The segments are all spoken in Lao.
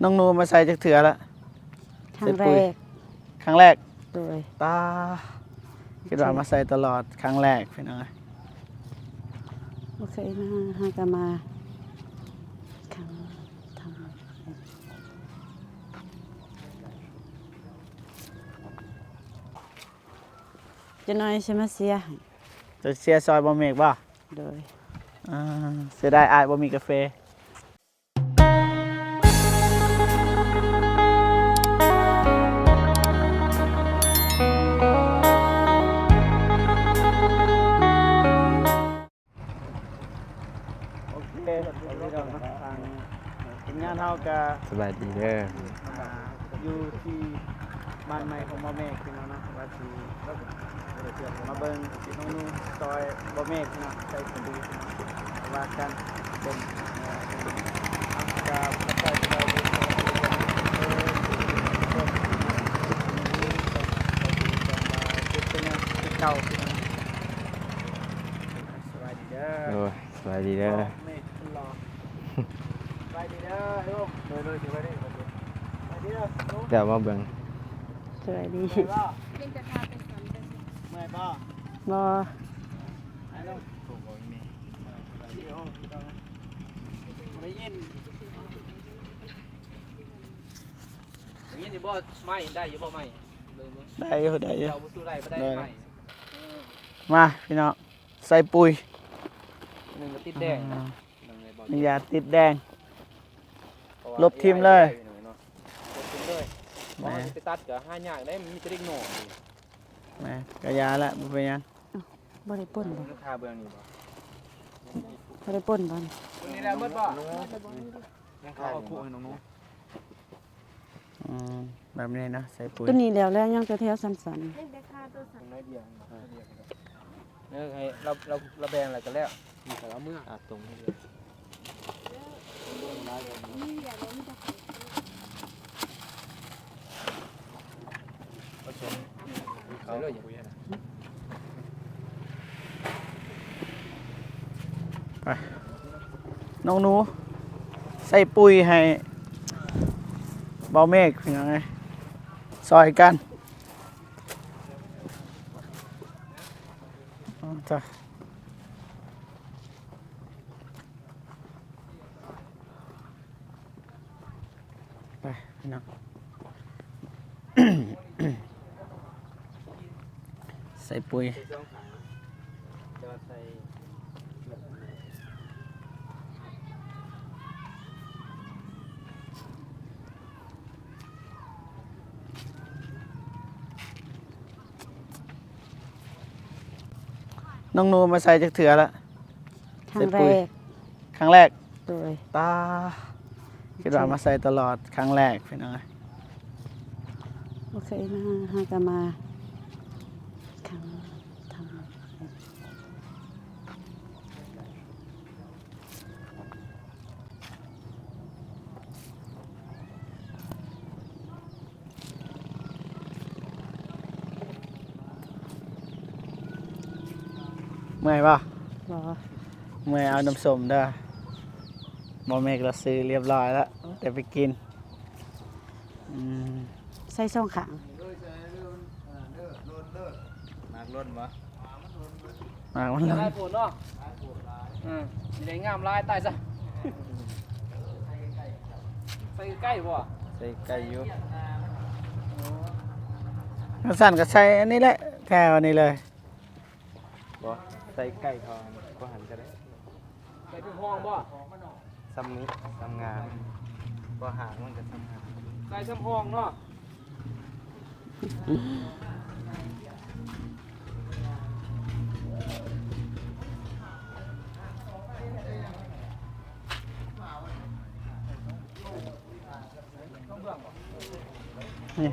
ນ້ອງໜູມາໃສ່ຈັກເທື່ອລະ? ຄັ້ງແລກ. ຄັ້ງແລກ? ໂດຍ. ຕາ ຄິດວ່າມາໃສ່ຕະຫຼອດ ຄັ້ງແລກພີ່ນ້ອງເອີຍ. ບໍ່ເຄີຍມາ ຫາກະມາຄັ້ງທຳ ຈັກໜ້ອຍຊິມາເຊຍໃຫ້. ຈະເຊຍຊ່ອຍບໍ່ເມກບໍ່? ໂດຍ. ອ່າ ເສຍດາຍອ້າຍບໍ່ມີກາເຟ. ໂອເຄ ພີ່ນ້ອງເນາະ ທາງທີມງານເຮົາກະ ສະບາຍດີເດີ ອ່າ ຢູ່ທີ່ບ້ານໃໝ່ຂອງບ່າວເມກພີ່ນ້ອງເນາະ ວ່າຊິມາເບິ່ງນ້ອງໜູຊ່ອຍບ່າວເມກພີ່ນ້ອງ ໃສ່ສະບູພີ່ນ້ອງ ວ່າກັນເປັນ ເອີ ກະຂອບໃຈທີ່ເຮົາໄດ້ຊ່ອຍເປັນຫຍັງຄືເກົ່າພີ່ນ້ອງ. ສະບາຍດີເດີ ໂດຍ. ສະບາຍດີເດີ ສະບາຍດີເດີ ໂດຍ ໂດຍ ສະບາຍດີ ສະບາຍດີ ດຽວມາເບິ່ງ ສະບາຍດີ ເມື່ອຍບໍ່? ເມື່ອຍບໍ່? ບໍ່ ໄປລົງ ໄດ້ຍິນ ໄດ້ຍິນຢູ່ບໍ່? ໄມ້ ໄດ້ຢູ່ບໍ່ໄມ້? ໄດ້ຢູ່ ໄດ້ຢູ່ ເຈົ້າບໍ່ສູ້ໄດ້ ບໍ່ໄດ້ໄມ້ ມາພີ່ນ້ອງ ໃສ່ປຸຍ ໜຶ່ງກໍຕິດແດງນະ ອ່າ ນ້ຳຢາຕິດແດງ ລົບຖິ້ມເລີຍ ລົບຖິ້ມເລີຍ ແມ່ນ ເພາະວ່າຊິໄປຕັດກໍຫາຍາກເດ້ ມັນມີແຕ່ເດັກນ້ອຍ ແມ່ນ ກໍຢ່າລະ ບໍ່ເປັນຫຍັງ. ບໍ່ໄດ້ປົ່ນບໍ່? ຄາເບື້ອງນີ້ບໍ່? ບໍ່ໄດ້ປົ່ນບໍ່? ຕົວນີ້ແຫຼະໝົດບໍ່? ຍັງຄາເອົາຄຸໃຫ້ນ້ອງໜູ ອືມ ແບບນີ້ນະ ໃສ່ປຸຍ ຕົວນີ້ແລ້ວ ແລ້ວຍັງແຕ່ແຖວສັ້ນໆ ຍັງແຕ່ຄາຕົວສັ້ນ ໜ້ອຍດຽວ ໜ້ອຍດຽວ ເອີ ໃຫ້ລາວ ລາວ ລາວແບ່ງແລ້ວກໍແລ້ວ ນີ້ກໍເອົາເມືອ ອາ ຕົງນີ້ເດີ ໄປ ນ້ອງໜູ ໃສ່ປຸຍໃຫ້ບ່າວເມກ ພີ່ນ້ອງເອີຍ ຊ່ອຍກັນ ອໍ ຈ້າ. ໄປພີ່ນ້ອງ ໃສ່ປຸຍ ນ້ອງໜູມາໃສ່ຈັກເທື່ອລະ? ຄັ້ງແລກ. ຄັ້ງແລກ? ໂດຍ. ຕາ ຄິດວ່າມາໃສ່ຕະຫຼອດ ຄັ້ງແລກພີ່ນ້ອງເອີຍ. ບໍ່ເຄີຍມາ ຫາກະມາຄັ້ງທຳ ເມື່ອຍບໍ່? ບໍ່. ເມື່ອຍເອົານ້ຳສົ້ມເດີ. ບໍ່ແມ່ນລະຊື້ລຽບຮ້ອຍລະ ແຕ່ໄປກິນ. ອືມ ໃສ່ສອງຂ້າງ. ໝາກຫຼົ່ນບໍ່? ໝາກມັນຫຼົ່ນ. ຫຼາຍໂພດເນາະ. ອືມ ຊິໄດ້ງາມຫຼາຍຕາຍຊະ. ໃສ່ໃກ້ບໍ່? ໃສ່ໃກ້ຢູ່. ຄັນຊັ້ນກໍໃສ່ອັນນີ້ແຫຼະ ແຖວນີ້ເລີຍ. ບໍ່ ໃສ່ໃກ້ເຂົາ ບໍ່ຫັ້ນກໍໄດ້. ໃສ່ຄືຫ້ອງບໍ່? ຊ່ຳນີ້ ຊ່ຳງາມ. ບໍ່ຫາງມັນກໍຊ່ຳຫາງ. ໃສ່ຊ່ຳຫ້ອງເນາະ. ນີ້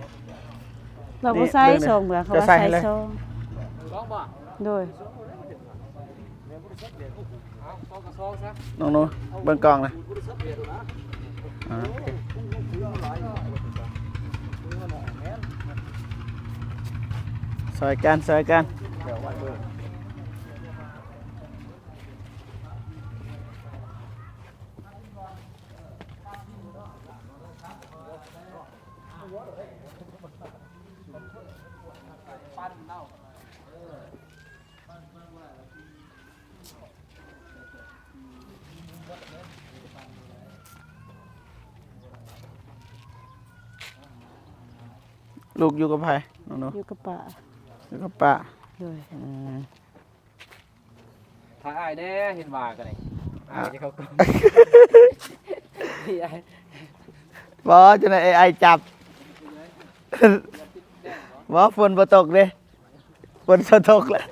ລາວບໍ່ໃສ່ ນີ້ ເບິ່ງນີ້ ສອງເບືອ ເຂົາວ່າໃສ່ ໃສ່ສອງ. ສອງບໍ່? ໂດຍ. ເອົາ ສອງກໍສອງຊະ. ນ້ອງໜູ ເບິ່ງກ້ອງນະ. ອ່າ ໂອເຄ ຊ່ອຍກັນ ຊ່ອຍກັນ. ດຽວໄວ້ເບິ່ງ. ເ ລູກຢູ່ກັບໃຜນ້ອງໜູ? ຢູ່ກັບປ້າ. ຢູ່ກັບປ້າ. ໂດຍ. ອືມ ຖ້າອ້າຍແດ່ ເຫັນວ່າກັນນີ້ ອ້າຍຈະເຂົ້າກ້ອງ. ບໍ່ ຈັ່ງໃດອ້າຍຈັບ. ບໍ່ ຝົນບໍ່ຕົກເດ້. ຝົນຊິຕົກແລ້ວ.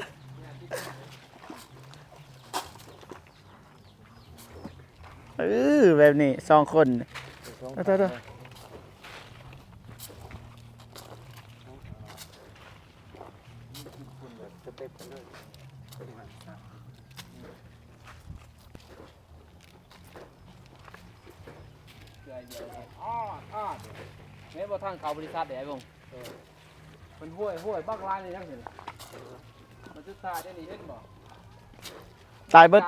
ເອີ ແບບນີ້ສອງຄົນ. ເອີ ໂທດໆ. ແມ່ນບໍ່ ທາງເຂົ້າບໍລິສັດເດ້ ອ້າຍວົງ? ເອີ ມັນຫ້ວຍ ຫ້ວຍບັກຫຼາຍເລີຍ ຍັງເຫັນ. ມັນສຸດທ້າຍເດ້ນີ້ ເຫັນບໍ່? ຕາຍເບິດ.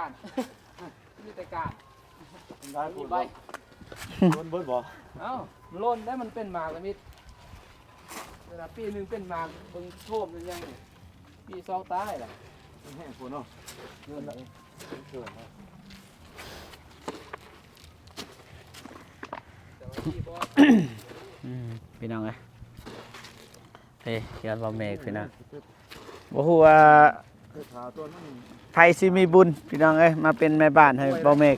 ມີແຕ່ການ ມັນຫຼາຍໂພດບໍ່? ມັນເບິດບໍ່? ເອົ້າ ມັນຫຼົ່ນໄດ້ ມັນເປັນໝາກລະມິດ. ເວລາປີໜຶ່ງເປັນໝາກ ເບິ່ງໂທມມັນຍັງນີ້ ປີສອງຕາຍລະ. ມັນແຫ້ງໂພດເນາະ. ເກີນລະ ເກີນລະ. ອືມ ພີ່ນ້ອງເອີຍ ເອີ ເຮືອນບ່າວເມກພີ່ນ້ອງ. ບໍ່ຮູ້ວ່າໃຜຊິມີບຸນພີ່ນ້ອງເອີຍ ມາເປັນແມ່ບ້ານໃຫ້ບ່າວເມກ.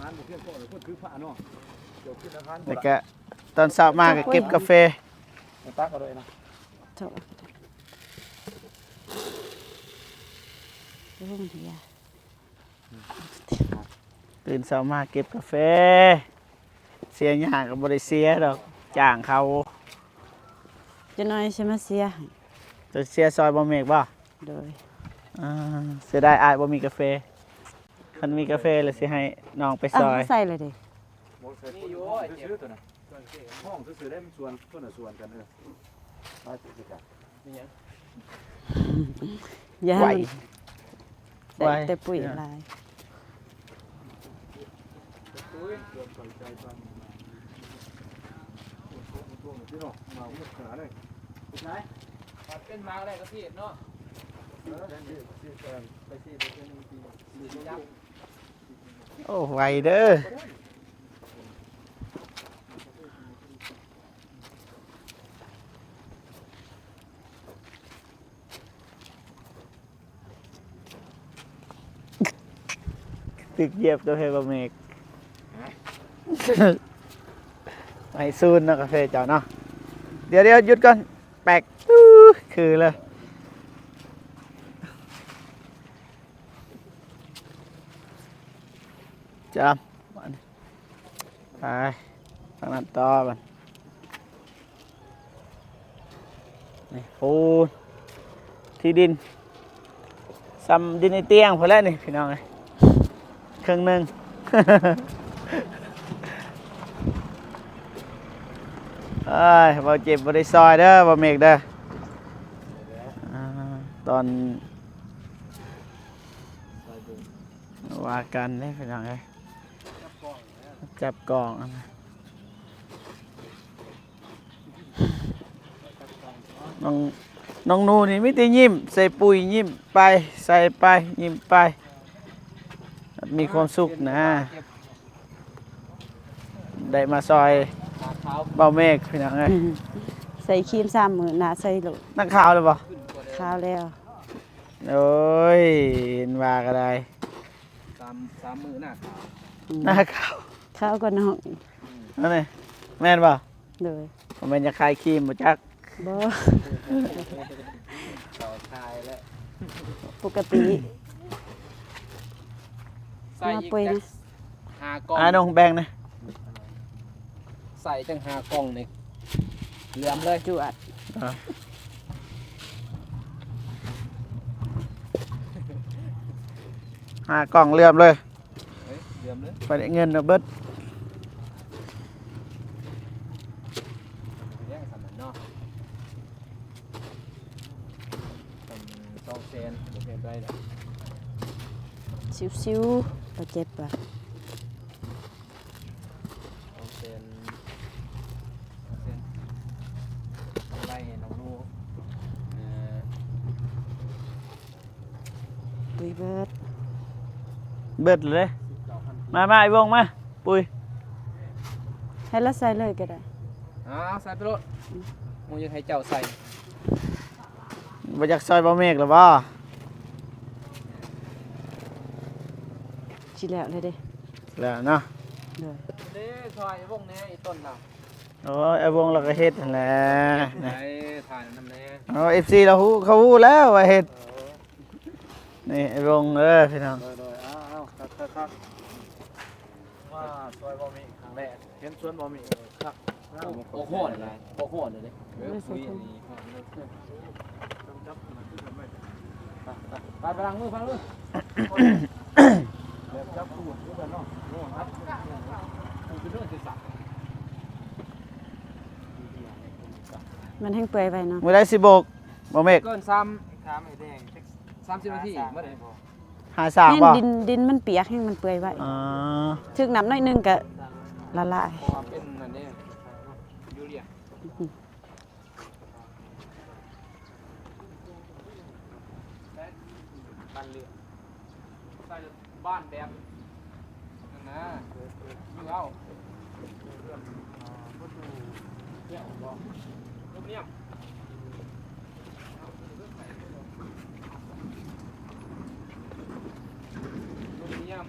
ແລ້ວກະຕອນເຊົ້າມາກະເກັບກາເຟ. ຕື່ນເຊົ້າມາເກັບກາເຟ ເສຍຫຍ້າກໍບໍ່ໄດ້ເສຍດອກ ຈ້າງເຂົາ. ຈັກໜ້ອຍຊິມາເສຍໃຫ້. ຈະເສຍຊ່ອຍບ່າວເມກບໍ່? ໂດຍ. ອ່າ ເສຍດາຍອ້າຍບໍ່ມີກາເຟ. ຄັນມີກາເຟແລ້ວຊິໃຫ້ນ້ອງໄປຊ່ອຍ. ເອົາໃສ່ລະເດ. ບໍ່ໃສ່ ມີຢູ່ ຫ້ອງຊື່ໆ ໂຕນັ້ນ ຫ້ອງຊື່ໆ ໄດ້ ມັນສວນ ຄົນລະສວນກັນ. ເອີ ໄປຄືກັນ. ມີຫຍັງ? ຢ່າໃຫ້ມັນ ໄວ ໃສ່ແຕ່ປຸ໋ຍຫຼາຍ. ເປັນໝາກແລ້ວກໍສີດເນາະ. ເອີ ໄປສີດ ໄປສີດ ໂອ້ ໄວເດີ. ຖືກຢຽບກາເຟບ່າວເມກ. ໃຫ້ສູນເນາະກາເຟເຈົ້າເນາະ. ດຽວໆ ຢຸດກ່ອນ ແປກ ຕື້ ຄືເລີຍ. ຈ້ຳ ບາດນີ້ ໄປທາງນັ້ນຕໍ່ບາດ. ນີ້ ໂອ້ ທີ່ດິນສ່ຳດິນໄອ້ຕຽງພຸ້ນແຫຼະນີ້ ພີ່ນ້ອງເອີຍ ເຄິ່ງໜຶ່ງ. ເອີຍ ເວົ້າເຈັບບໍ່ໄດ້ຊ່ອຍເດີ ບ່າວເມກເດີ. ອ່າ ຕອນ ວ່າກັນເດ້ພີ່ນ້ອງເອີຍ ຈັບກ້ອງອັນນັ້ນ. ນ້ອງ ນ້ອງໜູນີ້ມີແຕ່ຍິ້ມ ໃສ່ປຸ໋ຍຍິ້ມໄປ ໃສ່ໄປຍິ້ມໄປ ມີຄວາມສຸກນະ. ໄດ້ມາຊ່ອຍບ່າວເມກພີ່ນ້ອງເອີຍ. ໃສ່ຄຣີມສາມມື້ ໜ້າໃສໂລດ. ໜ້າຂາວແລ້ວບໍ່? ຂາວແລ້ວ. ໂອ້ຍ ເຫັນວ່າກໍໄດ້ ສາມ ສາມມື້ໜ້າຂາວ. ອືມ ໜ້າຂາວ ຂາວກວ່ານ້ອງ. ອືມ ນັ້ນແຫຼະ ແມ່ນບໍ່? ໂດຍ. ບໍ່ແມ່ນຢາກຂາຍຄຣີມບໍ່ຈັກ? ບໍ່ ເຂົາຂາຍແລ້ວ ປົກກະຕິ. ໃສ່ອີກຈັກຫ້າກ່ອງ ອາ ນ້ອງແບ່ງນະ. ໃສ່ຕັ້ງຫ້າກ່ອງນີ້ ເຫຼືອມເລີຍ ຈວດ. ອ່າ ຫ້າກ່ອງເຫຼືອມເລີຍ. ເອີ ເຫຼືອມເລີຍ ໄປໄດ້ເງິນເນາະ ເບິດ. ສອງແສນ ບໍ່ແພງປານໃດດອກ. ຊິວໆ ບໍ່ເຈັບຫວາ? ສອງແສນ ສອງແສນ ກຳໄລໃຫ້ນ້ອງໜູ. ເອີ ປຸ໋ຍເບິດ ເບິດເລີຍ. ມາ ມາ ໄອ້ວົງມາ ປຸ໋ຍ ໃຫ້ລາວໃສ່ເລີຍກໍໄດ້. ເອົາ ໃສ່ໄປໂລດ. ອືມ ໝູຢາກໃຫ້ເຈົ້າໃສ່. ບໍ່ຢາກຊ່ອຍບໍ່ເມກລະບໍ່? ຊິແລ້ວແລ້ວເດ້ ແລ້ວເນາະ ໂດຍ ເດ້ຊ່ອຍວົງແດ່ອີຕົ້ນນະ ໂອ້ຍ ອ້າຍວົງລາວກໍເຮັດຫັ້ນແຫຼະ ໄດ້ຖ່າຍນຳແດ່ ໂອ້ ເອັຟຊີລາວຮູ້ ເຂົາຮູ້ແລ້ວວ່າເຮັດ ເອີ ນີ້ອ້າຍວົງເດີພີ່ນ້ອງ ໂດຍໆ ເອົາໆ ຄັກໆ ມາຊ່ອຍບໍ່ເມກຄັ້ງແລກ ເຫັນສວນບໍ່ມີ ເອີ ຄັກ ໂອ້ ບໍ່ຮ້ອນເລີຍ ບໍ່ຮ້ອນເລີຍເດ້ ເອີ ຄຸຍອັນນີ້ ໄປ ໄປ ໄປລ້າງມື ລ້າງມື ແບບຈັບປູດຄືກັນເນາະ ໂອ້ ນັບ ປູດເປັນເລື່ອງທີ່ສັກ ມັນແຮ່ງເປື່ອຍໄວເນາະ ມື້ໃດຊິໂບກ ບໍ່ເມກ ເກີນສາມ ສາມໃຫ້ແດງ ສາມສິບນາທີ ບໍ່ໄດ້ ຫ້າສາມ ແມ່ນບໍ່? ດິນ ດິນມັນປຽກແຮງ ມັນເປື່ອຍໄວ ອໍ ຖືກນ້ຳໜ້ອຍໜຶ່ງກະລະລາຍ ເພາະວ່າເປັນນັ້ນເດ້ ຢູເຣຍ ອືມ ບ້ານເລືອກ ໃສ່ບ້ານແບບນັ້ນນະ ຢູ່ເອົາ ແລ້ວບໍ່ ລົບນຽມ ລົບນຽມ.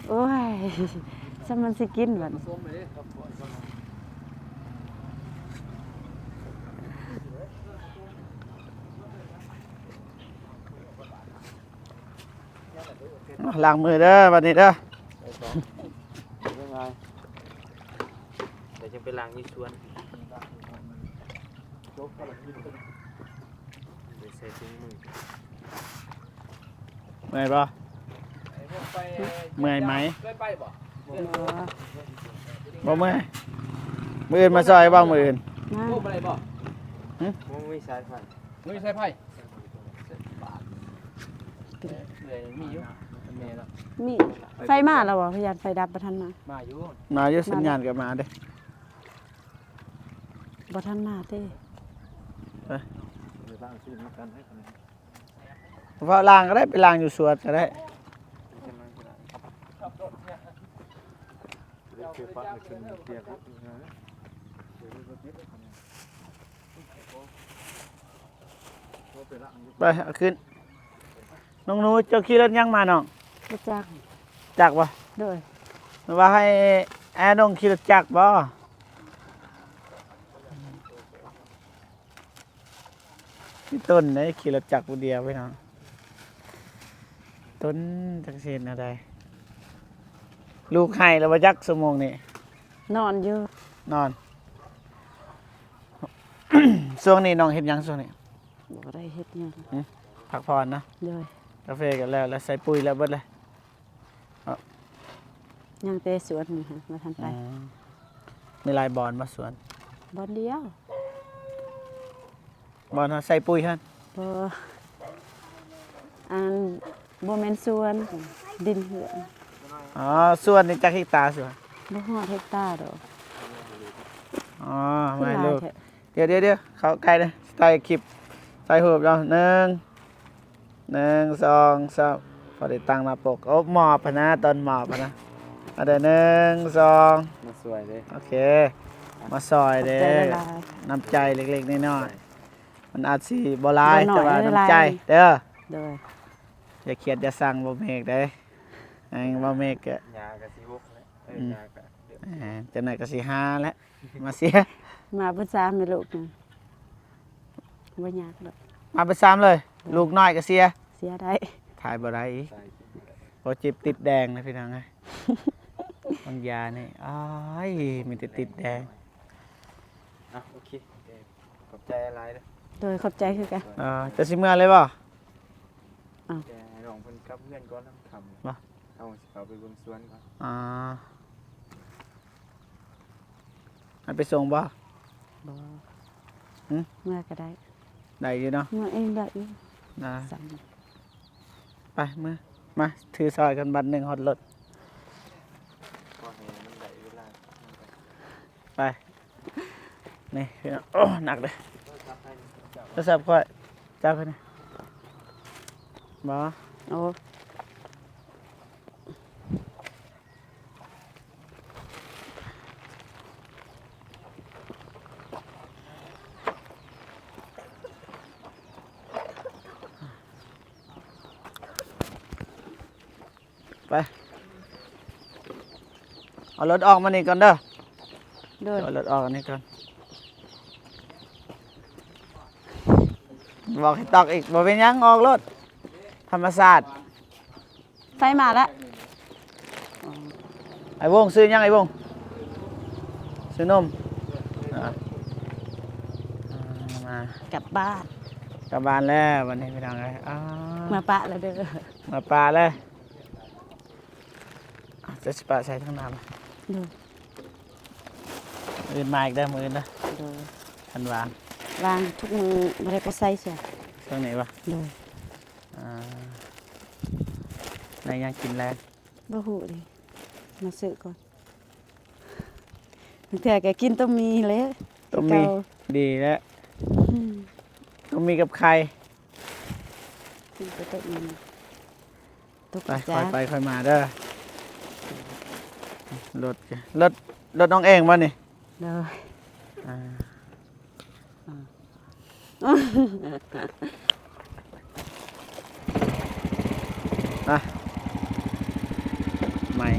ໂອ້ຍ ຊ່ຳມັນຊິກິນບັດນີ້ ລ້າງມືເດີບັດນີ້ເດີ ແລ້ວຈັ່ງໄປລ້າງຢູ່ສວນ ໄປໃສ່ຖົງມື ເມື່ອຍບໍ່? ເມື່ອຍໄໝ? ເຄີຍໄປບໍ່? ບໍ່ເມື່ອຍ ມື້ອື່ນມາຊ່ອຍບໍ່? ມື້ອື່ນ ມາ ໂອ້ ບໍ່ໄດ້ບໍ່? ຫຶ? ບໍ່ມີສາຍໄຟ ບໍ່ມີສາຍໄຟ ເອີ ມີຢູ່ ແມ່ນແລ້ວ ມີ ໄຟມາແລ້ວບໍ່? ພະຍານໄຟດັບ ບໍ່ທັນມາ ມາຢູ່ ມາຢູ່ ມາ ສັນຍານກໍມາເດ້ ບໍ່ທັນມາເດ້ ໄປ ເຝົ້າລ້າງກໍໄດ້ ໄປລ້າງຢູ່ສວນກໍໄດ້ ໄປ ເອົາຂຶ້ນ ນ້ອງໜູ ເຈົ້າຂີ່ລົດຫຍັງມານ້ອງ? ລົດຈັກ ຈັກບໍ່? ໂດຍ ວ່າໃຫ້ອ້າຍນ້ອງຂີ່ລົດຈັກບໍ່? ມີຕົ້ນເດ້ ຂີ່ລົດຈັກຜູ້ດຽວພີ່ນ້ອງ ຕົ້ນຈັກຊິເຮັດແນວໃດ ລູກໄຫ້ແລ້ວບໍ່ຈັກຊົ່ວໂມງນີ້ ນອນຢູ່ ນອນ ຊ່ວງນີ້ນ້ອງເຮັດຫຍັງຊ່ວງນີ້? ບໍ່ໄດ້ເຮັດຫຍັງ ຫຶ? ພັກຜ່ອນເນາະ ໂດຍ ກາເຟກໍແລ້ວ ແລ້ວໃສ່ປຸ໋ຍແລ້ວເບິດເລີຍ? ຍັງແຕ່ສວນນີ້ຫະ ບໍ່ທັນໄປ ອືມ ມີຫຼາຍບ່ອນບໍ່ສວນ? ບ່ອນດຽວ ບ່ອນເຮົາໃສ່ປຸ໋ຍຫັ້ນ ບໍ່ ອັນ ບໍ່ແມ່ນສວນ ດິນເຮືອນ ອໍ ສວນນີ້ຈັກເຮັກຕາສວນ? ບໍ່ຮອດເຮັກຕາດອກ ອໍ ແມ່ລູກ ດຽວໆໆ ເຂົ້າໃກ້ເດີ ຖ່າຍຄລິບ ຖ່າຍຮູບເອົາ ໜຶ່ງ ໜຶ່ງ ສອງ ສາມ ພໍໄດ້ຕັ້ງໜ້າປົກ ໂອ້ ໝອບຫັ້ນນະ ຕອນໝອບຫັ້ນນະ ເອົາເດີ ໜຶ່ງ ສອງ ມາຊ່ວຍເດ້ ໂອເຄ ມາຊ່ອຍເດ້ ຂອບໃຈຫຼາຍໆ ນ້ຳໃຈເລັກໆນ້ອຍໆ ມັນອາດຊິບໍ່ຫຼາຍ ບໍ່ໜ້ອຍ ແຕ່ວ່ານ້ຳໃຈເດີ ໂດຍ ຢ່າຄຽດຢ່າຊັງບໍ່ເມກເດ້ ແຮງບໍ່ເມກກະ ຍາກະຊິຫົກແລ້ວ ເອີ ອືມ ຍາກະ ເອີ ຈັກໜ້ອຍກະຊິຫາແລ້ວ ມາເຊຍ ມາເບິດສາມແມ່ລູກນະ ບໍ່ຍາກດອກ ມາເບິດສາມເລີຍ ໂດຍ ລູກນ້ອຍກໍເຊຍ ເຊຍໄດ້ ຖ່າຍບໍ່ໄດ້ອີກ ຕາຍ ບໍ່ຈິບຕິດແດງນະພີ່ນ້ອງເອີຍ ບາງຢານີ້ ໂອ້ຍ ມີແຕ່ຕິດແດງ ເອົາ ໂອເຄ ຂອບໃຈຫຼາຍເດີ ໂດຍ ຂອບໃຈຄືກັນ ເອີ ເຈົ້າຊິເມືອເລີຍບໍ່? ເອົາ ແຕ່ໃຫ້ນ້ອງເພິ່ນກັບເຮືອນກ່ອນນຳຄ່ຳ ບໍ່? ເຮົາຊິເຂົ້າໄປເບິ່ງສວນກ່ອນ ອໍ ໃຫ້ໄປສົ່ງບໍ່? ບໍ່ ຫຶ? ເມືອກໍໄດ້ ໄດ້ຢູ່ເນາະ ເມືອເອງໄດ້ຢູ່ ໄດ້ ໄປ ເມືອ ມາ ຖືສາຍກັນບັດໜຶ່ງຮອດລົດ ຂໍໃຫ້ມັນໄດ້ເວລາ ໄປ ນີ້ ໂອ້ ໜັກເດ້ ໂທລະສັບຂ້ອຍ ຈັບໃຫ້ແດ່ ຈັບໃຫ້ແດ່ ໂທລະສັບຂ້ອຍ ຈັບໃຫ້ແດ່ ບໍ່? ໂອ້ ໄປ ເອົາລົດອອກມານີ້ກ່ອນເດີ. ໂດຍ ເອົາລົດອອກອັນນີ້ກ່ອນ. ບອກໃຫ້ຕອກອີກ ບໍ່ເປັນຫຍັງ ອອກໂລດ ທຳມະຊາດ. ໄຟມາແລ້ວ. ອ້າຍວົງ ຊື້ຫຍັງອ້າຍວົງ? ຊື້ນົມ. ອ່າ ມາ ກັບບ້ານ ກັບບ້ານແລ້ວບັດນີ້ພີ່ນ້ອງເອີຍ. ອ້າ ເມືອປະແລ້ວເດີ ເມືອປະແລ້ວ. ອ່ະ ຈະຊິປະໃສ່ທາງໜ້າລະ. ໂດຍ ມື້ອື່ນມາອີກເດີ ມື້ອື່ນເດີ. ໂດຍ ຄັນວ່າງ ວ່າງທຸກມື້ ບໍ່ໄດ້ໄປໃສຊະ. ຊ່ວງນີ້ວະ? ໂດຍ ອ່າ ໄດ້ຫຍັງກິນແລງ? ບໍ່ຮູ້ເດ ມາຊື້ກ່ອນ. ບາງເທື່ອກໍກິນຕົ້ມໝີ່ແຫຼະ ຕົ້ມໝີ່ ຄືເກົ່າ ດີແລ້ວ. ອືມ ຕົ້ມໝີ່ກັບໄຂ່ ກິນແຕ່ຕົ້ມໝີ່. ຕົກ ໄປ ຈາກ ຄ່ອຍໄປຄ່ອຍມາເດີ. ລົດ ລົດ ລົດນ້ອງເອງບໍ່ນີ້? ໂດຍ ອ່າ ອ່ະ ໃໝ່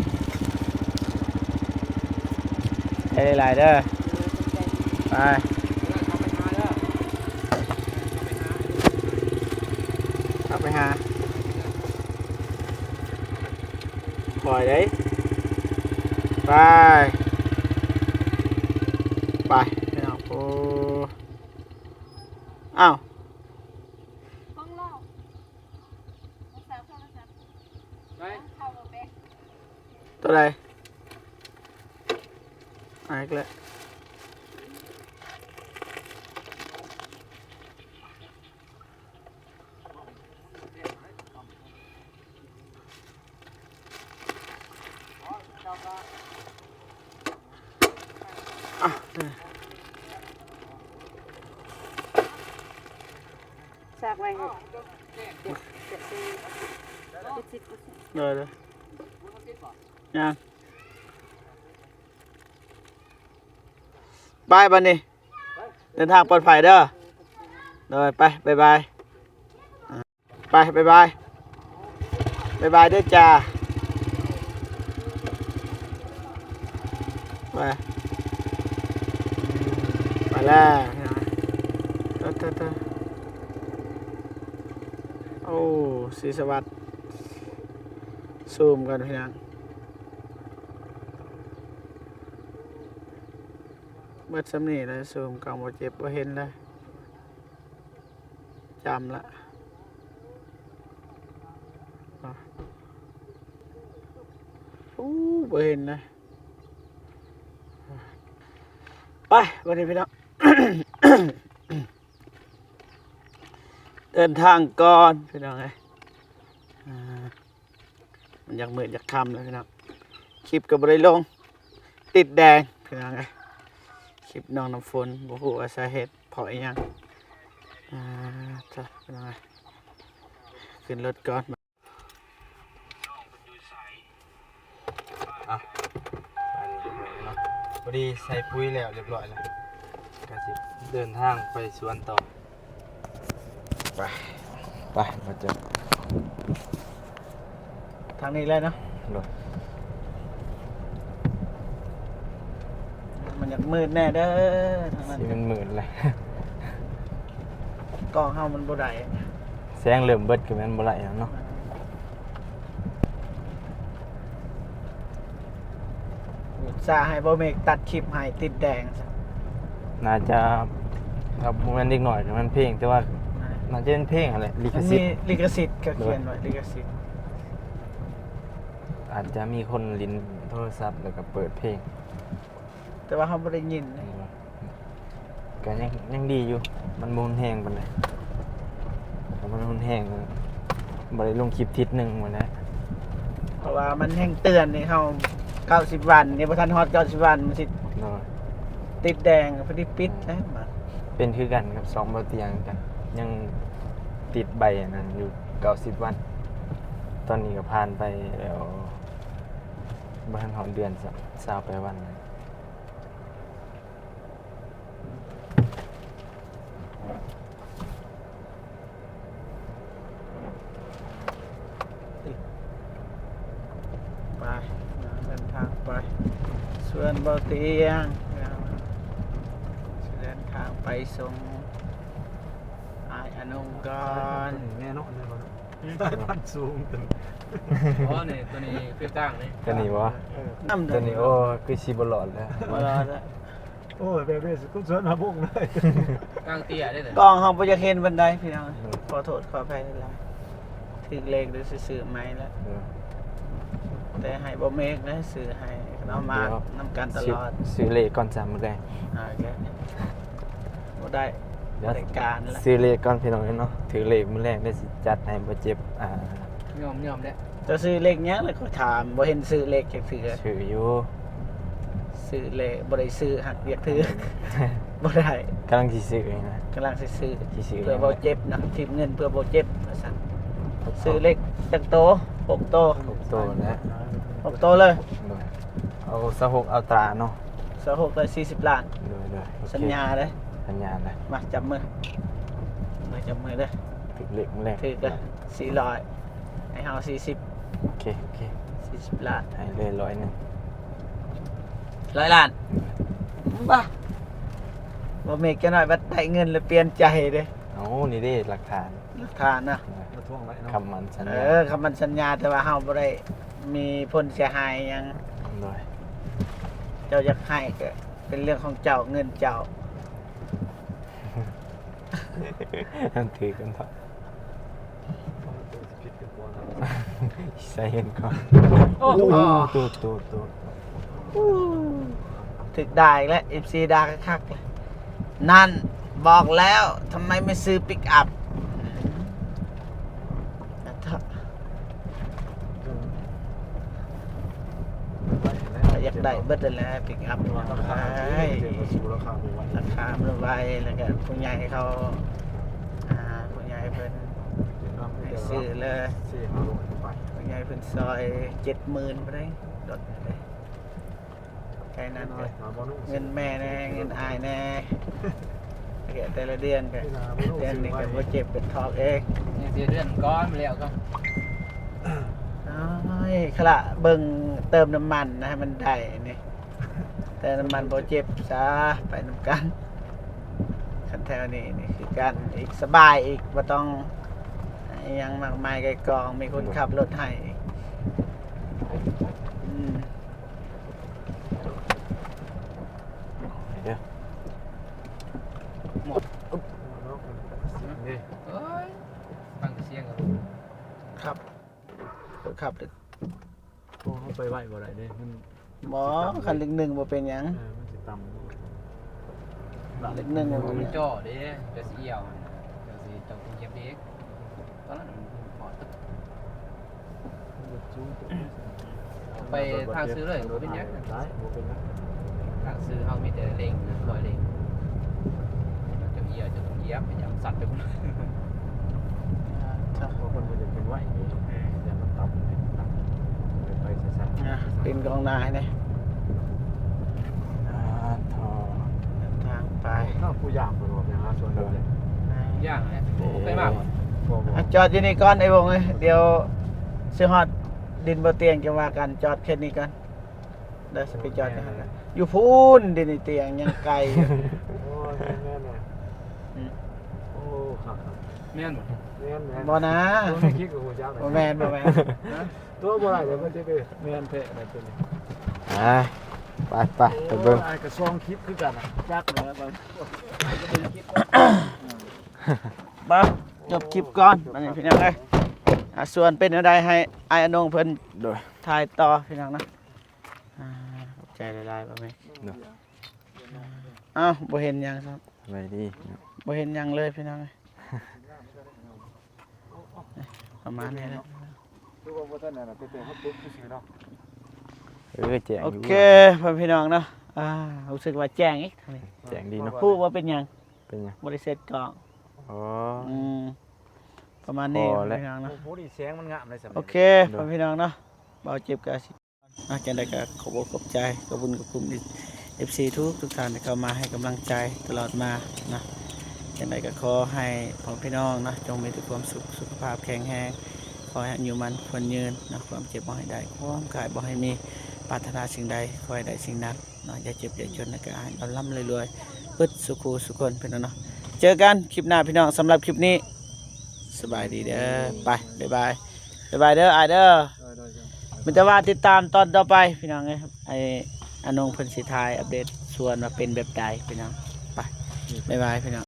ໃຫ້ຫຼາຍໆເດີ. ໄປ ເຂົ້າໄປຫາ ຄ່ອຍເດ້ ໄປ ໄປ ພີ່ນ້ອງ. ໂອ້ ອ້າວ ຂອງລາວ ໂທລະສັບ ໄປ ຂອງເຂົາບໍ່ແປ. ຕົວໃດ? ອາ ອີກແລ້ວ. ອ່ະ ເອີ ສາກໄວ້ໃຫ້ ເດີ ເດີ ຍ່າງ ບາຍບາຍນີ້ ເດີນທາງປອດໄພເດີ ໂດຍ ໄປ ບາຍບາຍ ອ່າ ໄປ ບາຍບາຍ ບາຍບາຍເດີຈ້າ ໄປ ໄປແລ້ວ ໂອ້ ສີສະຫວັດ ຊູມກ່ອນພີ່ນ້ອງ. ເບິດສ່ຳນີ້ແຫຼະ ຊູມກ້ອງບໍ່ເຈັບ ບໍ່ເຫັນເລີຍ ຈຳລະ ໂອ້ ບໍ່ເຫັນເລີຍ. ໄປ ບັດນີ້ພີ່ນ້ອງ ເດີນທາງກ່ອນພີ່ນ້ອງເອີຍ ອ່າ ມັນຢາກມືດຢາກຄ່ຳແລ້ວພີ່ນ້ອງ ຄລິບກໍບໍ່ໄດ້ລົງ ຕິດແດງພີ່ນ້ອງເອີຍ. ຄລິບນ້ອງນ້ຳຝົນ ບໍ່ຮູ້ວ່າສາເຫດເພາະອີ່ຫຍັງ ອ່າ ຈ້ະ ພີ່ນ້ອງເອີຍ ຂຶ້ນລົດກ່ອນ. ອ່ະ ໄປນີ້ເນາະ ພໍດີໃສ່ປຸ໋ຍແລ້ວ ລຽບຮ້ອຍແລ້ວ ກະຊິເດີນທາງໄປສວນຕໍ່. ໄປ ໄປ ມາເຈີທາງນີ້ເລີຍເນາະ. ໂດຍ ມັນຢາກມືດແດ່ເດີ ທາງນັ້ນ ຊິມັນມືດແຫຼະ ກ້ອງເຮົາມັນບໍ່ໄດ້ ແສງເລີ່ມເບິດກໍແມ່ນບໍ່ໄດ້ແລ້ວເນາະ. ອຸດສ່າໃຫ້ບ່າວເມກຕັດຄລິບໃຫ້ ຕິດແດງຊະ. ໜ້າຈະ ຄັບ ບໍ່ແມ່ນເດັກນ້ອຍ ແຕ່ມັນເພງ ແຕ່ວ່າໜ້າຈະເປັນເພງຫັ້ນແຫຼະ ລິຂະສິດ ມັນມີລິຂະສິດ ເຂົາຂຽນໄວ້ ລິຂະສິດ. ອາດຈະມີຄົນຫຼິ້ນໂທລະສັບ ແລ້ວກໍເປີດເພງ ແຕ່ວ່າເຮົາບໍ່ໄດ້ຍິນເດ້. ກໍຍັງ ຍັງດີຢູ່ ມັນບໍ່ຮຸນແຮງປານໃດ ຖ້າມັນຮຸນແຮງ ບໍ່ໄດ້ລົງຄລິບທິດໜຶ່ງພຸ້ນແຫຼະ. ເພາະວ່າມັນແຮງເຕືອນໃຫ້ເຮົາ ເກົ້າສິບວັນ ຍັງບໍ່ທັນຮອດເກົ້າສິບວັນ ມັນຊິ ໂດຍ ຕິດແດງ ພໍດີປິດ ເອີ ແລ້ວ. ເປັນຄືກັນກັບຊ່ອງບໍ່ຕຽງ ກໍຍັງຕິດໃບອັນນັ້ນຢູ່. ເກົ້າສິບວັນ. ຕອນນີ້ກໍຜ່ານໄປແລ້ວ ບໍ່ທັນຮອດເດືອນຊ້ຳ ຊາວປາຍວັນ. ໄປ ເດີນທາງໄປສວນບໍ່ຕຽງ ຊິເດີນທາງໄປສົ່ງອ້າຍອານົງກ່ອນ. ແນ່ນອນເລີຍບໍ່ເນາະ ສາຍພັນສູງ. ອໍ ນີ້ ໂຕນີ້ຄືກາງນີ້ ໂຕນີ້ບໍ່? ເອີ ໂຕນີ້ ໂອ້ ຄືຊິບໍ່ລອດແລ້ວ ບໍ່ລອດແລ້ວ. ໂອ້ຍ ແບບນີ້ຄືສວນຫາບົງເລີຍ ກາງເຕ້ຍເດ້. ກ້ອງເຮົາບໍ່ຢາກເຫັນປານໃດພີ່ນ້ອງ ເອີ ຂໍໂທດຂໍອະໄພຫຼາຍໆ. ຖືກເລກເດີ ຊື້ໃໝ່ແລ້ວ ເອີ ແຕ່ໃຫ້ບໍ່ເມກເດີ ຊື້ໃຫ້ເນາະ ມານຳກັນຕະຫຼອດ. ຊື້ເລກກ່ອນ ສາມມື້ແລງ ໂອເຄ ບໍ່ໄດ້ ບໍ່ໄດ້ການລະ. ຊື້ເລກກ່ອນພີ່ນ້ອງເອີຍເນາະ ຖືກເລກມື້ແລງເດີ ຊິຈັດໃຫ້ບໍ່ເຈັບ. ອ່າ ຍອມ ຍອມແຫຼະ. ເຈົ້າຊື້ເລກຫຍັງລະ ຂ້ອຍຖາມ ບໍ່ເຫັນຊື້ເລກຈັກເທື່ອ. ຊື້ຢູ່ ຊື້ເລກ ບໍ່ໄດ້ຊື້ ຫາກຢາກຖືກ ບໍ່ໄດ້ ກຳລັງຊິຊື້ນະ ກຳລັງຊິຊື້ ຊິຊື້ ເພື່ອບໍ່ເຈັບນະ ຖິ້ມເງິນເພື່ອບໍ່ເຈັບວ່າຊັ້ນ. ຊື້ເລກຈັກໂຕ? ຫົກໂຕ ຫົກໂຕແຫຼະ ຫົກໂຕເລີຍ. ໂດຍ ເອົາຊາວຫົກອັລຕຣາເນາະ ຊາວຫົກໄດ້ສີ່ສິບລ້ານ. ໂດຍໆ ໂອເຄ ສັນຍາເດີ ສັນຍາເດີ. ມາຈັບມື ມາຈັບມືເດີ ຖືກເລກມື້ແລງ ຖືກລະສີ່ຮ້ອຍ ໃຫ້ເຮົາສີ່ສິບ. ໂອເຄ ໂອເຄ ສີ່ສິບລ້ານ ໃຫ້ເລີຍຮ້ອຍໜຶ່ງ ຮ້ອຍລ້ານ. ບ້າ ບໍ່ເມກຈັກໜ້ອຍ ບັດໄດ້ເງິນລະປ່ຽນໃຈເດ້. ເອົາ ນີ້ເດ້ຫຼັກຖານ ຫຼັກຖານນະ ມາທວງໄວ້ເນາະ ຄຳໝັ້ນສັນຍາ. ເອີ ຄຳໝັ້ນສັນຍາ ແຕ່ວ່າເຮົາບໍ່ໄດ້ມີຜົນເສຍຫາຍຫຍັງ. ໂດຍ ເຈົ້າຢາກໃຫ້ກໍເປັນເລື່ອງຂອງເຈົ້າ ເງິນເຈົ້າ. ມັນຖືກກັນເນາະ ໃສ່ເງິນກ່ອນ. ໂອ້ໂຫ ໂຕດ ໂຕດ ໂຕດ ຖືກດ່າອີກແລ້ວ ເອັຟຊີດ່າຄັກໆ. ນັ້ນ ບອກແລ້ວ ທຳໄມໄມ່ຊື້ປິກອັບ? ຢາກໄດ້ເບິດຫັ້ນແຫຼະ ປິກອັບ ລາຄາມັນໄວ ລາຄາມັນໄວ ແລ້ວກະຜູ້ໃຫຍ່ເຂົາ ອ່າ ຜູ້ໃຫຍ່ເພິ່ນໃຫ້ຊື້ເລີຍ ຜູ້ໃຫຍ່ເພິ່ນຊ່ອຍເຈັດໝື່ນພຸ້ນເດ້ ລົດນີ້ເດ້. ແຄ່ນັ້ນກໍເງິນແມ່ແດ່ ເງິນອ້າຍແດ່ ແຕ່ລະເດືອນກໍ ເດືອນນີ້ກໍບໍ່ເຈັບເປັນທອກເອງ ຍັງເສຍເດືອນກ່ອນແລ້ວກໍ ໂອ້ຍ ຄະລະເບິ່ງເຕີມນ້ຳມັນນະ ໃຫ້ມັນໄດ້ນີ້ ເຕີມນ້ຳມັນບໍ່ເຈັບຊະ ໄປນຳກັນ. ຄັນແຖວນີ້ນີ້ຄືກັນອີກ ສະບາຍອີກ ບໍ່ຕ້ອງອີ່ຫຍັງມາກມາຍໄກ່ກອງ ມີຄົນຂັບລົດໃຫ້ອີກ ອືມ. ໄປເດີ ໝົດ ນີ້ ເອີຍ ຟັງແຕ່ສຽງກໍຮູ້ ຂັບ ຄົນຂັບ ໂອ້ ເຮົາໄປໄວບໍ່ໄດ້ເດ້ ມັນ ບໍ່ ຄັນເລກໜຶ່ງບໍ່ເປັນຫຍັງ ເອີ ມັນຊິຕ່ຳ ເລກໜຶ່ງບໍ່ເປັນຫຍັງ ມັນຈ່ອເດ້ ເຈົ້າຊິອຽວ ເຈົ້າຊິ ເຈົ້າຕ້ອງຢຽບເບຣກ ຕອນນັ້ນມັນພໍດ ໄປທາງຊື່ເລີຍ ບໍ່ເປັນຫຍັງ ໄດ້ ບໍ່ເປັນຫຍັງ ທາງຊື່ເຮົາມີແຕ່ເລັ່ງນະ ຄອຍເລັ່ງ ເຈົ້າອຽວ ເຈົ້າຕ້ອງຢຽບ ພະຍາຍາມສັດໄປພຸ້ນ ເພາະມັນບໍ່ໄດ້ເປັນໄວ ເອີ ຢ້ານມັນຕ່ຳ ຕ່ຳ ໄປຊ້າໆ ອ່ະ ເປັນກອງໜ້າໃຫ້ແດ່ ອ່າ ເດີນທາງໄປ ເນາະ ຜູ້ຢ່າງເພິ່ນວ່າໄປຫາສວນເດີ ຢ່າງແຫຼະ ບໍ່ເຄີຍມາບໍ່? ບໍ່ ບໍ່ ອ່ະ ຈອດຢູ່ນີ້ກ່ອນ ໄອ້ວົງເອີຍ ດຽວຊິຮອດດິນບໍ່ຕຽງ ຈັ່ງວ່າກັນ ຈອດແຄ່ນີ້ກ່ອນ ແລ້ວຊິໄປຈອດຢູ່ຫັ້ນລະ ຢູ່ພຸ້ນດິນນີ້ຕຽງຍັງໄກຢູ່ ໂອ້ຍ ແມ່ນໆ ອືມ ໂອ້ ຄັກໆ ແມ່ນບໍ່? ແມ່ນໆ ບໍ່ນາ ບໍ່ມີຄິດກໍຮູ້ຈັກ ບໍ່ແມ່ນ ບໍ່ແມ່ນ ຕົວະບໍ່ໄດ້ເລີຍ ມັນຊິໄປ ແມ່ນແທ້ແຫຼະຕົວນີ້ ອ່າ ໄປໆ ໄປເບິ່ງ ໂອ້ຍ ອ້າຍກໍຊ່ອງຄລິບຄືກັນນະ ຈັກແຫຼະ ໄປ ມາ ຈົບຄລິບກ່ອນ ບັດນີ້ພີ່ນ້ອງເອີຍ ອ່າ ສ່ວນເປັນແນວໃດໃຫ້ອ້າຍອານົງເພິ່ນ ໂດຍ ຖ່າຍຕໍ່ ພີ່ນ້ອງເນາະ ອ່າ ຂອບໃຈຫຼາຍໆ ບໍ່ແມ່ນ ໂດຍ ອ້າວ ບໍ່ເຫັນຫຍັງຊ້ຳ ສະບາຍດີ ບໍ່ເຫັນຫຍັງເລີຍ ພີ່ນ້ອງເອີຍ ປະມານນີ້ແຫຼະ ຄືວ່າບໍ່ທັນນັ້ນນະ ແຕ່ເຮົາຕົກຊື່ໆເນາະ ເອີ ແຈ້ງຢູ່ ໂອເຄ ພໍ່ແມ່ພີ່ນ້ອງເນາະ ອ່າ ຮູ້ສຶກວ່າແຈ້ງອີກ ແຈ້ງດີເນາະ ຮູ້ວ່າເປັນຫຍັງ ເປັນຫຍັງ ບໍ່ໄດ້ເຊັດກ້ອງ ອໍ ອືມ. ປະມານນີ້ ພໍແລ້ວ ພີ່ນ້ອງເນາະ ໂອ້ ນີ້ແສງມັນງາມເລີຍ ໂອເຄ ໂດຍ ພໍ່ແມ່ພີ່ນ້ອງເນາະ ບ່າວເຈັບກໍຊິ ເນາະ ຈັ່ງໃດກໍຂອບອົກຂອບໃຈ ຂອບບຸນຂອບຄຸນ ເອັຟຊີ ທຸກໆທ່ານທີ່ເຂົ້າມາໃຫ້ກຳລັງໃຈຕະຫຼອດມາເນາະ ຈັ່ງໃດກໍຂໍໃຫ້ພໍ່ແມ່ພີ່ນ້ອງເນາະ ຈົ່ງມີແຕ່ຄວາມສຸກ ສຸຂະພາບແຂງແຮງ ຂໍໃຫ້ອາຍຸໝັ້ນຂວັນຍືນເນາະ ຄວາມເຈັບບໍ່ໃຫ້ໄດ້ ຄວາມໄຂ້ບໍ່ໃຫ້ມີ ປາດຖະໜາສິ່ງໃດຂໍໃຫ້ໄດ້ສິ່ງນັ້ນເນາະ ຢ່າເຈັບຢ່າຈົນ ແລ້ວກໍໃຫ້ລ່ຳໆລວຍໆ ເບິດສູ່ຄູ່ສູ່ຄົນ ພີ່ນ້ອງເນາະ ເຈີກັນຄລິບໜ້າ ພີ່ນ້ອງ ສຳລັບຄລິບນີ້ ສະບາຍດີເດີ ໄປ ບາຍບາຍ ບາຍບາຍເດີ ອ້າຍເດີ ໂດຍ ໂດຍ ໂດຍ ມີແຕ່ວ່າຕິດຕາມຕອນຕໍ່ໄປ ພີ່ນ້ອງເອີຍ ໄອ້ອານົງເພິ່ນຊິຖ່າຍອັບເດດສວນວ່າເປັນແບບໃດ ພີ່ນ້ອງ ໄປ ບາຍບາຍ ພີ່ນ້ອງ